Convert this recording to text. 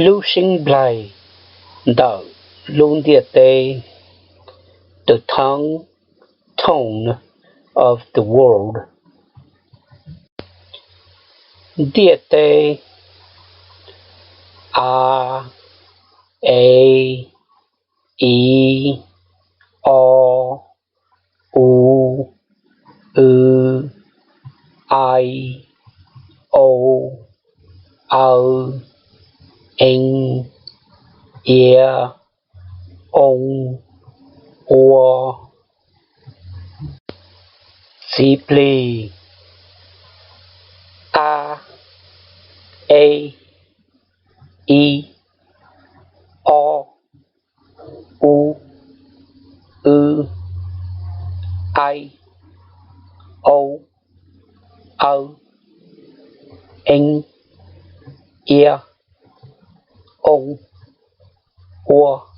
Lub seeb nplaig ntawm lub ntiaj teb. The tongue, tone of the world. Ntiaj teb. A, e, i, o, u, w, ai, o, aw, ee, ia, oo, ua. Txiv plig. A, e, i, o, u, w, ai, o, aw, ee, ia, oo, ua.